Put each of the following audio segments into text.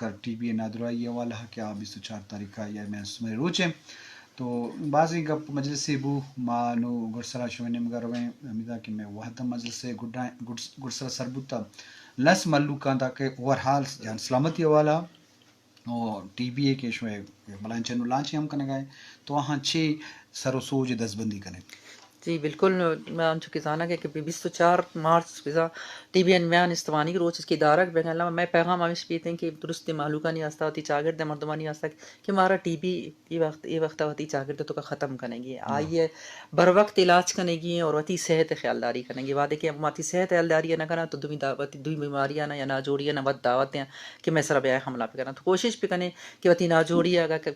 کر T B ءِ نادراہی ءِ حوالہ ءَ کہ آ بیست ءُ چار تاریخ ءَ یا مئے سمر ءِ روچ ایں۔ تو بازیں گپ مجلسے بو، ما نوں گڈسرا شمئے نیمگا رویں، ہمیدا کہ مئے وھد ءَ مجلس ءِ گڈا-، گڈ-، گڈسرا سر بوتا، لس مھلوکاں دا کہ اوور ہال جان سلامتی ءِ حوالہ ءَ او ٹی بی ءِ کہ شمئے بلائیں چنو لانچ ہم کنگا ایں، تو آہاں چے سر و سوج ءُ دزبندی کنیں؟ جی بالکل، ما انچو کہ زانگ ءَ کہ بیست ءُ چار مارچ بزاں ٹی بی ءِ میان استمانی روچ کہ دارگ بیگ ءَ، مئے پیغام ہمیش بیت ایں کہ درستیں مھلوکانی واسطہ، وتی چاگرد ءِ مردمانی واسطہ کہ مارا ٹی بی اے وخت، اے وخت ءَ وتی چاگرد ءِ توکا ختم کنگی ایں، آئی ءِ بر وقت علاج کنگی ایں اور وتی صحت ءِ خیالداری کنگی ایں۔ وھدے کہ ما وتی صحت ءِ خیالداری ءَ نہ کناں تو دومی دا-، وتی دومی بیماریاں یا ناجوڑیاں وت دعوت دیاں کہ مئے سرا بیائے حملہ بکناں۔ تو کوشش بکنیں کہ وتی ناجوڑی ءَ اگاں کہ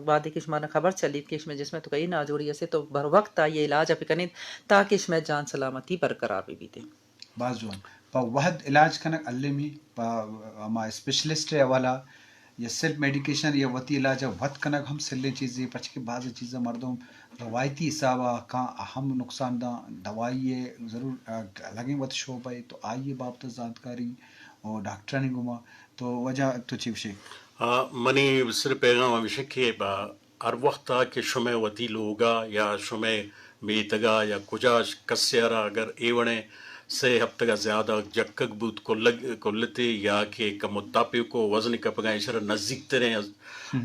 وھدے کہ شمارا خبر چلیت کہ شمئے جسم ءِ توکا اے ناجوڑی است تو بر وقت آئی ءِ علاج ءَ بکنیت تاکہ شمئے جان سلامتی برقرار بہ بیت۔ باز جوان۔ پہ وھد علاج کنگ المی، پہ ہما اسپیشلسٹ ءِ حوالہ یا سیلف میڈیکیشن یا وتی علاج ءَ وت کنگ ہم سلیں چیزے، پرچہ کہ بعض چیزاں مردم روایتی حساب ءَ کاں ہم نقصان داں، دوائی ءِ ضرور، آ، لگیں وت شعبہ ءَ تو آئی ءِ بابت ءَ زانتکاری اور ڈاکٹرانی گوما تو واجہ تو چی گوشے؟ آ، منی صرف پیغام ہمیش کہ با ہر وخت ءَ کہ شمئے وتی لوگ ءَ یا شمئے میتگ ءَ یا کجا کسے ءَ را اگر اے وڑیں سے ہپتگ ءَ زیادہ جکگ بوت، کلگ، کلتے یا کہ کمو تپ ءُ کو وزن کپگ ءَ، ایشرا نزیک تریں،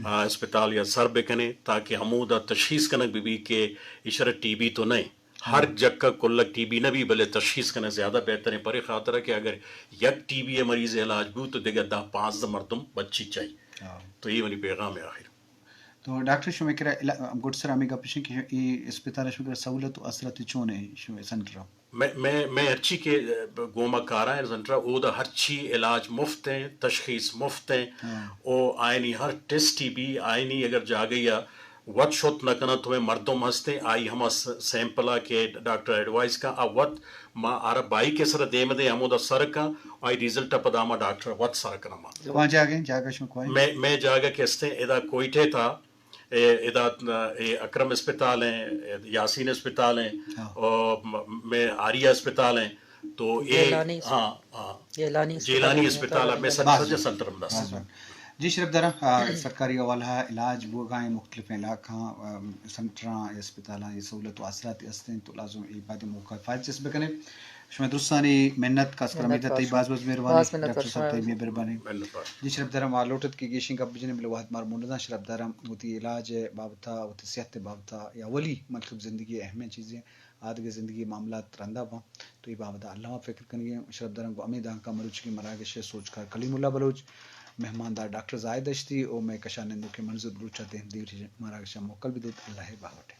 آ، اسپتال یا سر بکنیں تاکہ ہمودا تشخیص کنگ بہ بی کہ ایشرا ٹی بی تو نہ ایں۔ ہر جکگ کلگ ٹی بی نہ بی، بلے تشخیص کنگ زیادہ بہتر ایں، پرے خاطر کہ اگر یک ٹی بی ءِ مریض ءِ علاج بوت تو دگہ دہ پانزدہ مردم بچی چائی۔ تو اے منی پیغام ءِ آخر۔ تو ڈاکٹر، شمئے کرا علا-، گڈسرا ہمے گپ اش کہ اے اسپتال ءَ شمئے کرا سہولت و آسراتی چون ایں شمئے سینٹر ءَ؟ مئے، مئے، مئے ہرچی کہ گوما کاراں سینٹر ءَ، اودا ہرچی علاج مفت ایں، تشخیص مفت ایں، او آیانی ہر ٹیسٹ ٹی بی، آیانی اگر جاگہے ءَ وت شت نہ کناں تو مئے مردم ہست ایں، آئی ہما س-، سیمپل ءَ کہ ڈاکٹر ایڈوائز کاں آ وت ما آرا بائیک ءِ سرا دیم دیں، ہمودا سر کاں، آئی ریزلٹ ءَ پدا ما ڈاکٹر ءَ وت سر کناں ما۔ کواں جاگہ ایں؟ جاگہ شما کواں ایں؟ مئے، مئے جاگہ کہ است ایں، ادا کوئٹہ تھا، اے، ادا، اے، اکرم اسپتال ایں، اے، یاسین اسپتال ایں، او م-، مئے آریہ اسپتال ایں، تو اے، جیلانی اس-، ہاں، ہاں۔ جیلانی اسپتال جیلانی ایں، اسپتال ایں، مئے سجہ سینٹر ہم دست۔ باز جوان۔ جی شرپ داراں، آ، سرکاری حوالہ ءَ علاج بوگا ایں مختلف علاقہاں، آ، سینٹراں، اسپتالاں، اے سہولت و آسراتی است ایں، تو لازم اے باید موقع ءِ فائدہ چست بکنیں۔ شمئے درستانی منت، خاص کر منت حمید ءَ تئی باز باز مہربانی، باز منت ڈاکٹر صاحب تئی مہربانی۔ منت وار۔ جی شرپ داراں، ما لوٹت کہ گیشیں گپ بجنیں، بلے وھد مارا منڈ داں۔ شرپ داراں وتی علاج ءِ بابت ءَ، وتی صحت ءِ بابت ءَ یا اولی مطلب زندگی ءِ اہمیں چیزے آ دگہ زندگی ءِ معاملات رندا باں، تو اے بابت ءَ الم ءَ فکر کنگی ایں۔ شرپ داراں گوں ہمے دانکاں مروچیگیں مراگش ءِ سوجکار کلیم اللہ بلوچ، مہماندار ڈاکٹر زاہد دشتی و مئے کشا نندوکیں منظور بلوچ ءَ دیم دیر مراگش ءَ موکل بدیت۔ اللہ ءِ باہوٹ۔